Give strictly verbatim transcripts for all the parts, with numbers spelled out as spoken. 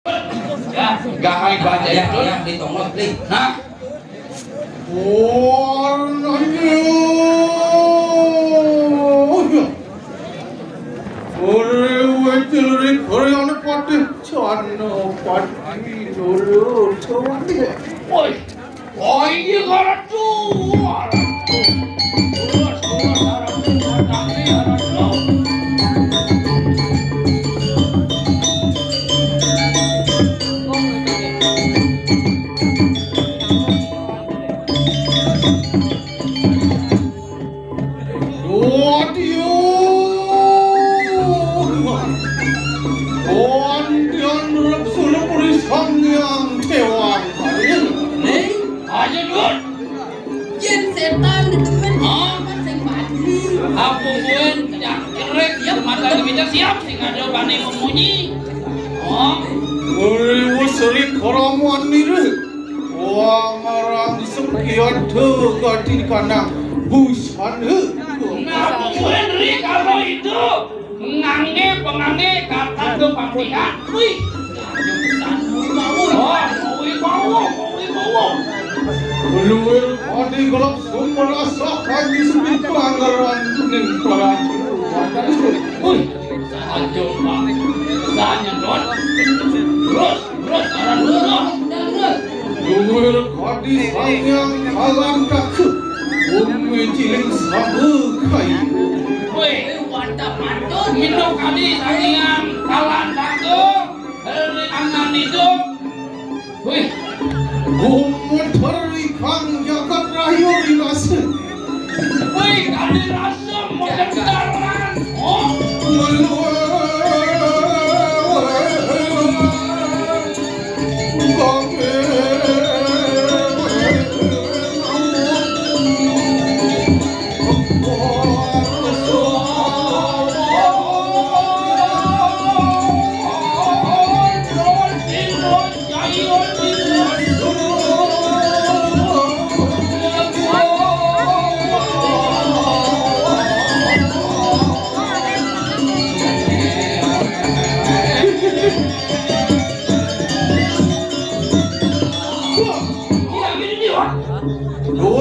Ya, gahaé baca ya, ya, di tongos, Bli. Nah. Ore wécil rik ore ana patih jana pati loro cowok. Woi. Oh, ini karatu. Karatu. Terus, terus, karatu, karatu, karatu. Waduh. Wantian rep surup ri Sang Hyang Déwa Kaling. Ning, aja, Dut. Yén sétan dedemen, hah? Apa sing pati? Apa muen, ya, kerek, ya, mata kita siap, sing ada bani memunyi. Oh. Uri wis ri karaman nire. Wah, marang sepian de gadi kanang busana. Nah, apa muen ri kalau itu? Ngangge pengangge kata do pampihan. Wih. Oh, mau wibawa, mau wibawa. Luwir padi gelap sumber asa haji sepi pelanggaran kuning peran. Wih. Aja, Pak. Sanya, Don. Terus. Terus, arah dulu, dong. Luwir kadi Sang Hyang Kalan Daku. Bumi ciling sabu kai. Wih, mantap, mantap. Minum kadi Sang Hyang Kalan Daku. Heri angan itu. Wih. Bumi teri kang jagat rayu rinase. Wih, kadi rasa mendengaran. Oh.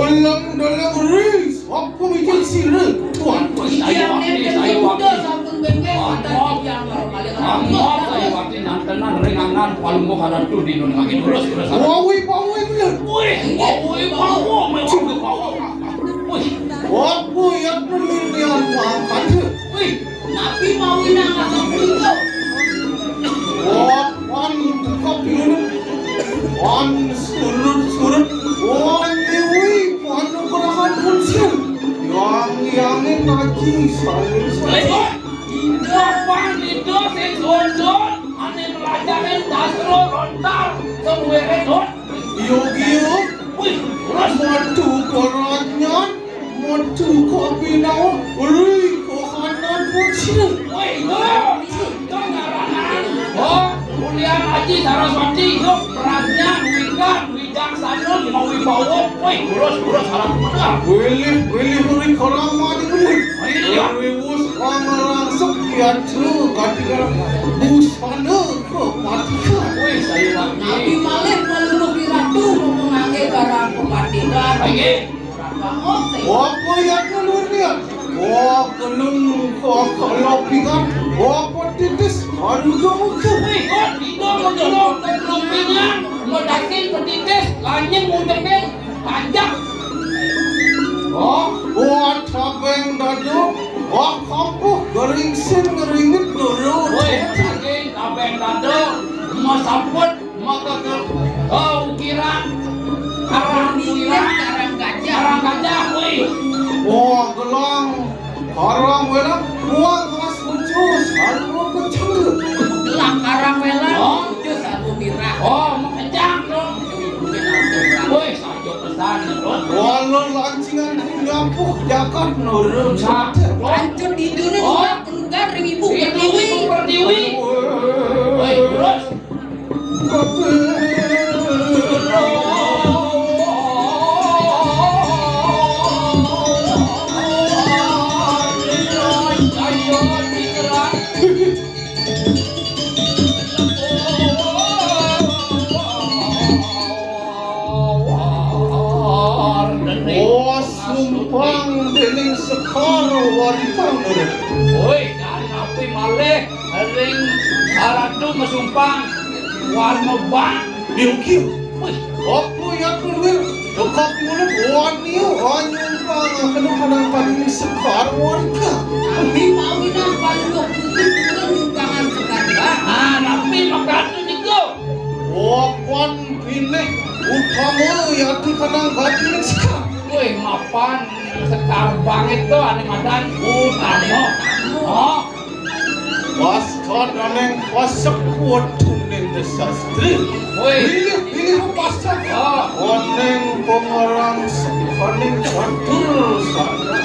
Dalam, dalam ris. Apa mikir sira? Tuan, Tuan, saya wakil, saya wakil. Sampun bengkek, mata tiang normal. Ampun, saya wakil, nantenan, ringanan, palungguh, halantu, di nun, lagi terus, terus. Wawi, wawi, bener. Wih, wawi, wawi, wawi, wawi. Wih. Apa yang pemilihan makan? Wih. Napi mawinang asal punika? Oh, pan teka pinunuh. Pan surut-surut. Oh, nyewi panugrahan unsur. Yang, yang ngaji saling. Indah pan itu sing sunsun. Ane melajarin dasro rontar. Semuanya. Yuk, yuk. Wih, terus? Madu koranyan, madu kopi nau, ri kohanan pun sini. Wih, wah, itu ngaranan. Oh, Ulian Haji Saraswati, yuk, prajna, wikan, wijaksana, mawibawa. Wih, terus, terus, alam muda. Wilih, wilih, ri koramani, wilih. Ayo, ya. Riwus, pangarangsep, ya, tu, katika, busana. Kepatihan. Wih, saya wangi. Nabi malih peluluh piratu mempengange barang kepatihan. Aye. Bangun, saya. Apa yang keluar dia? Wah, kenung, wah, kalau pingat, wah, petitis, aduh, dong, ke. Wih, kok itu mencolok ke kelompinya, mau daging petitis, lanyem, mau tepeng. Panjang. Oh, buat sabeng dadu, oh, kampuh geringsing ngeringit dulu. Woi, daging sabeng dadu, mau samput, mau ke, ke, oh, ukiran, karang ukiran, karang gajah, karang gajah, woi. Wah, gelang, karang welang, buang mas ucus, anu kecil. Gelang karang welang, oh. Ucus anu mirah. Oh, mau kencang dong. Woi, Walau lancingan nyapuh jagat nurun saja. Lanjut di dulu. Oh. Juga keluar ring ibu pertiwi. Ibu pertiwi. Woi, terus. Ayo, digerak. Wantang, Nurun. Woi, dan napi malih ring Ratu Masumpang warna bang. Biungkil. Wih, apa ya, Nurun? Cokap mulut wani, wani nyumpang kena kadang-kadang sekar warga. Kami mawinan paluh putih turun nyumpangan sekar, Pak. Ah, napi makatu niku? Wapan pinih utama yati kadang-kadang sekar. Wih, mapan sekar bangit to ane madan utama. Oh. Pasca daneng pasek kuat tuning desastri. Woi. Pilih, pilih pasek. Oh. Oneng pengarang sekaning batur sana.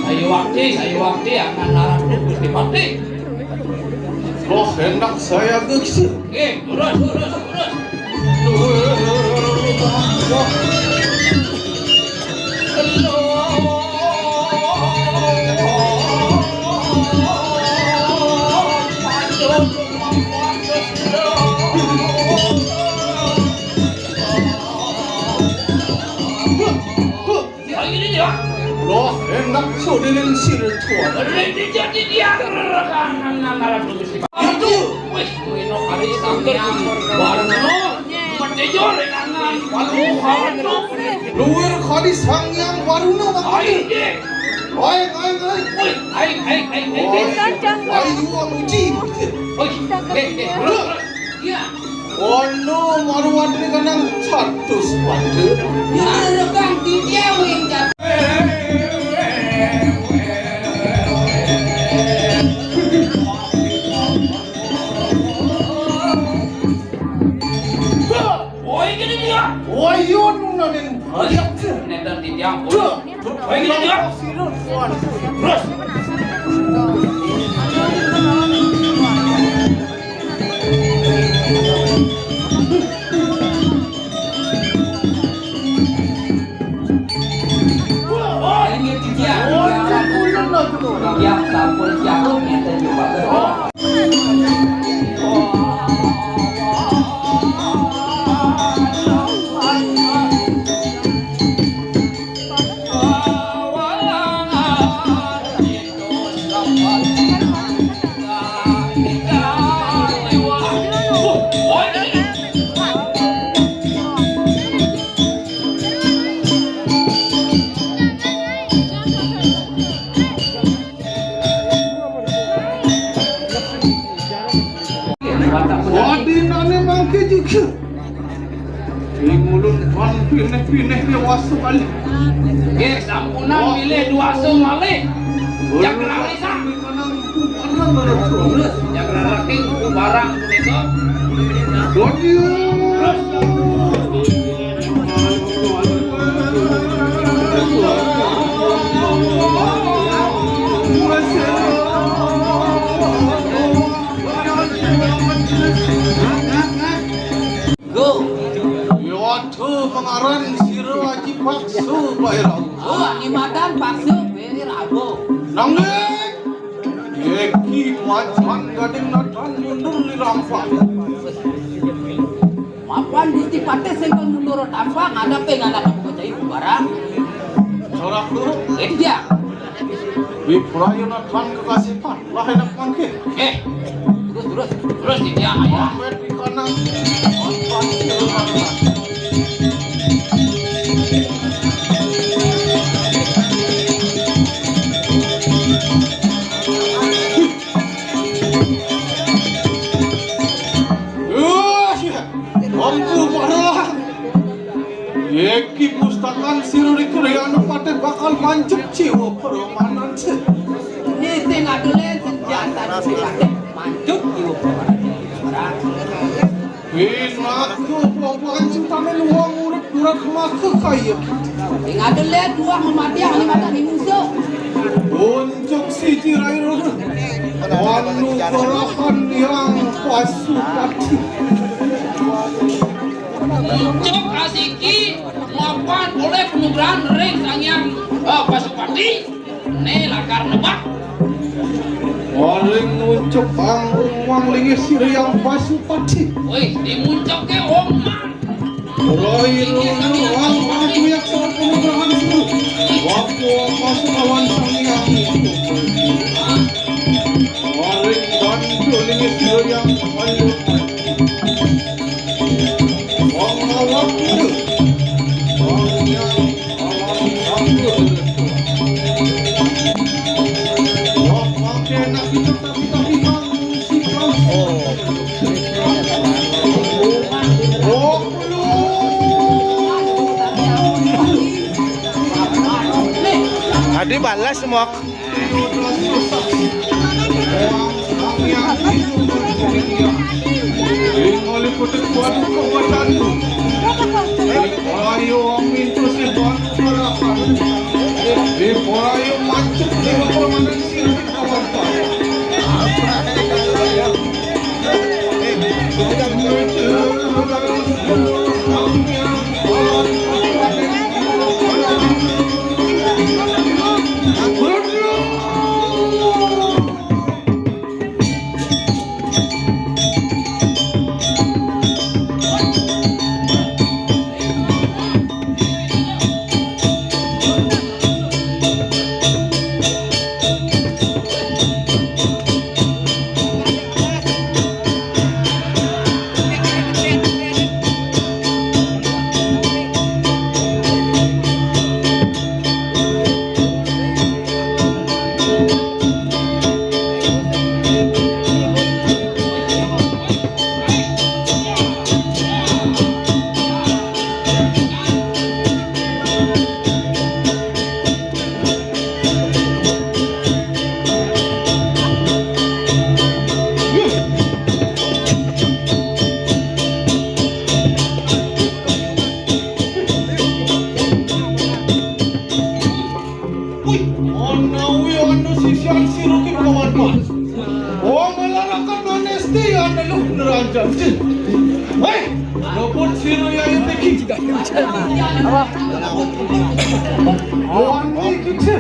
Ayo wakti, ayo wakti, angan narang Gusti Patih. Loh, hendak saya gekse. Eh, lurus, lurus, lurus. Ayo dia. Loh, hendak sodenen sira tuan. Rene jadi dia rekanan alat Gusti. Itu. Wis, kuwi no kali sampeyan. Baru no. Mendejo rekanan. Baru no. Luwir kali Sang Hyang Waruna, Pak. Ayo, dia. Ayo, ayo, ayo. Wis, ayo, ayo, ayo, ayo. Ayo, ayo, ayo. Wis, eh, eh, terus. Iya. Ono maruwatri kanang satus pada. Ya, rekang titiang wing cat. Woi, gini dia. Woi, yo nunaning baliak. Nenten titiang. Duh. Woi, gini dia. Terus. Wadinane mangke juga. Ing ulun pan pineh-pineh dewasa kali. Nggih, sampunan milih dewasa malih. Jagrarisa. Terus, jagraraking barang punika. Terus. Go. Yo, aduh, pengaran sira Aji Paksu, Pak Ira. Oh, Nimadan Paksu, Pak Ira. Nanging, yeki macan gading nadan mundur di rampak. Mapan Gusti Patih sing kon mundur tampak, ngadep ing anak kamu kejai barang. Sorak lu. Itu dia. Wiprayana tan kekasihan. Lah enak mangke. Eh, terus, terus, terus di dia, ya. Mampet di kanan. Mampet di kanan. Wah, ya. Ampu parah. Yeki pustakan sira iku ya anu patih bakal mancep jiwa permanan sih. Ini sing adolen senjata sing patih mancep jiwa permanan. Enak tuh, bawa ancutane luang urip urat maka kaya. Sing adolen dua mematiang ini mata di musuh. Unjuk siji rai rono. Anu karahan yang Pasupati. Muncuk asiki mapan oleh penugrahan ring Sang Hyang, eh, Pasupati. Ne lakar nebak. Waring muncuk ang wang linggih sira yang Pasupati. Woi, di muncuk ke wong. Roy rono ang wang kuyak sareng penugrahan sira. Waktu pasukawan Sang Hyang Wingko Pertiwi. Waring dan Jolingi Siloyang Ayu. Wong awak itu. Wong yang awak itu. Wah, pakai nasi tapi tapi bang. Oh. Oh. Adi balas, Mok. Wih, ana wi ana sisian siruke kawan mas. Oh, melarakan manesti ana lu neranjang. Hei, lopot siru ya ini ki. Apa? Oh, ini ki.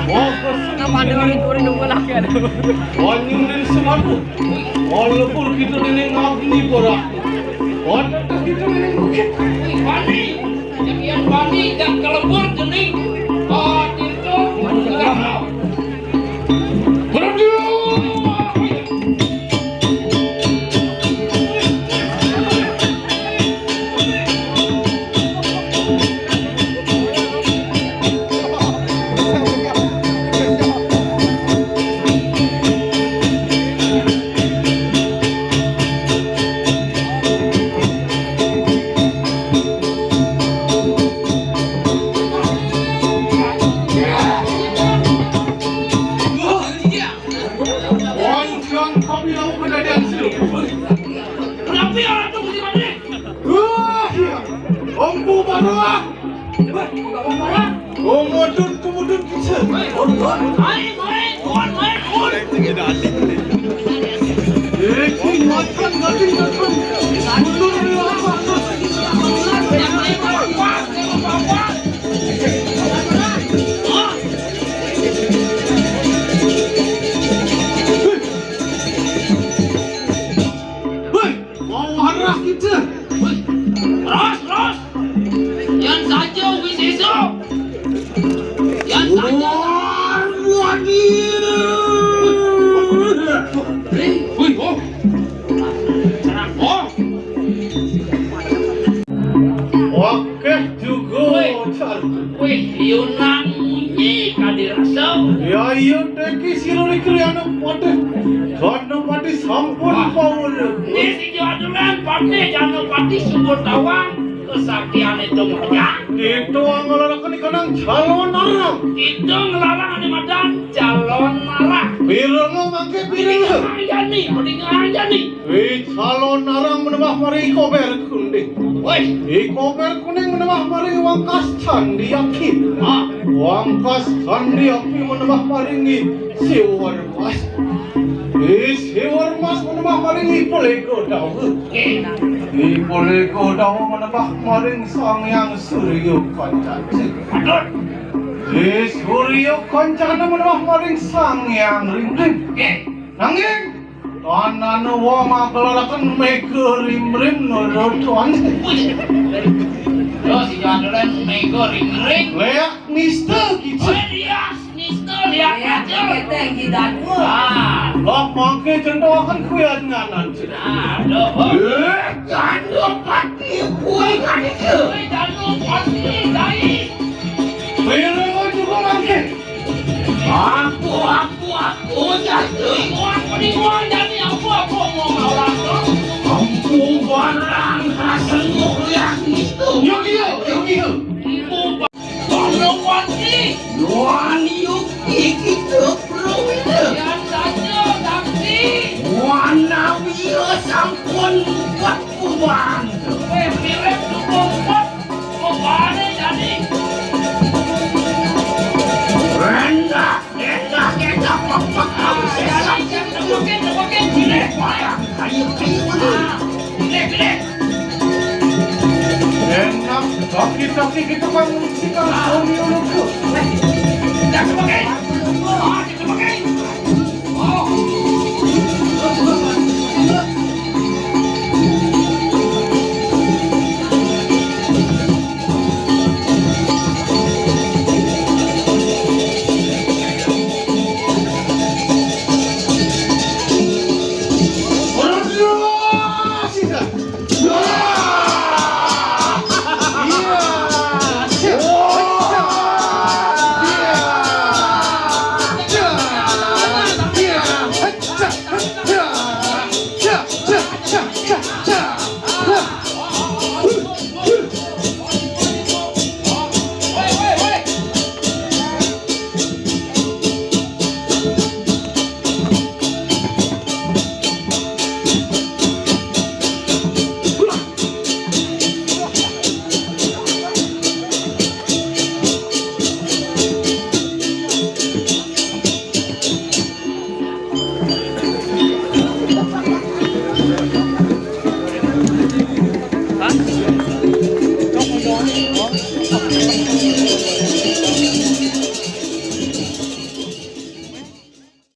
Oh, nama ada orang turun nunggu lagi ada. Oh, nyurin semadu. Oh, lepur kita ini ngabni borak. Oh, tetap kita ini bukit. Wih, Bani. Yang Ian Bani dan kelebur jening. Oh, itu. Berdua. Kenapa orang tu mesti mati? Wah, iya. Ompu Barua. Wah, Ompu Barua. Omodun, kemudun, kisah. Hai, hai, hai, hai, hai. Iki macan gading, macan. Mundur, ya, apa? Hei, mau arah kita. Terus, terus. Yang saja wis esok. Yang saja. Wah, wah, gila. Hei, wih, oh. Oh. Oke juga. Wih. Wih, Yunani kadirasa. Ya, iya, teki sira iki anak patih. Karena patih sampun pawon. Ini si Jadulan patih, jangan patih subur tawang. Kesaktian itu meriah. Itu ngelarakan ikanang calon arang. Itu ngelarang ane madan calon arang. Pirang mangke pirang. Mending aja nih, mending aja nih. Wih, calon arang menembah mari kober kuning. Woi, i kober kuning menembah mari wangkas candi aki. Ah, wangkas candi aki menembah mari ngi siwar mas. I siwar mas menembah mari ngi polego dawa. I polego dawa menembah mari sang yang suryo kancana. Aduh. I suryo kancana menembah mari sang yang ringring. Nanging Anane wong magelaraken mega rimrim ngerodoan. Terus itu adalah mega ring-ring. Léak nista gitu. Oh, iya, nista léak. Léak aja. Kita yang kita dua. Ah, lok mangke jendokan kuya nyanan. Nah, aduh. Eh, jangan lupa. Woi, jangan pasti, Dai. Woi, lu juga mangke. Aku, aku, aku jadi. Wah, mending gua jadi aku, aku mau ngawal. Aku barang hasil yang itu. Yuk, yuk, yuk, yuk. Aku ba-, Bang Lawati. Yuan Yuki kita perlu itu. Yang saja, tapi. Wana Wira sampun buat Kuban. Weh, mirip dukung pot. Kubane jadi. Rendah, rendah, rendah, pepek, ah, habis jadi, sesat. Jadi, tepukin, tepukin, gini. Wayang, kayu, kayu, mana? Ah, gini, gini. Enak, kaki-kaki gitu kan, musik kan, ah. Sorry, lu tuh. Eh, jangan tepukin. Ah, jangan tepukin.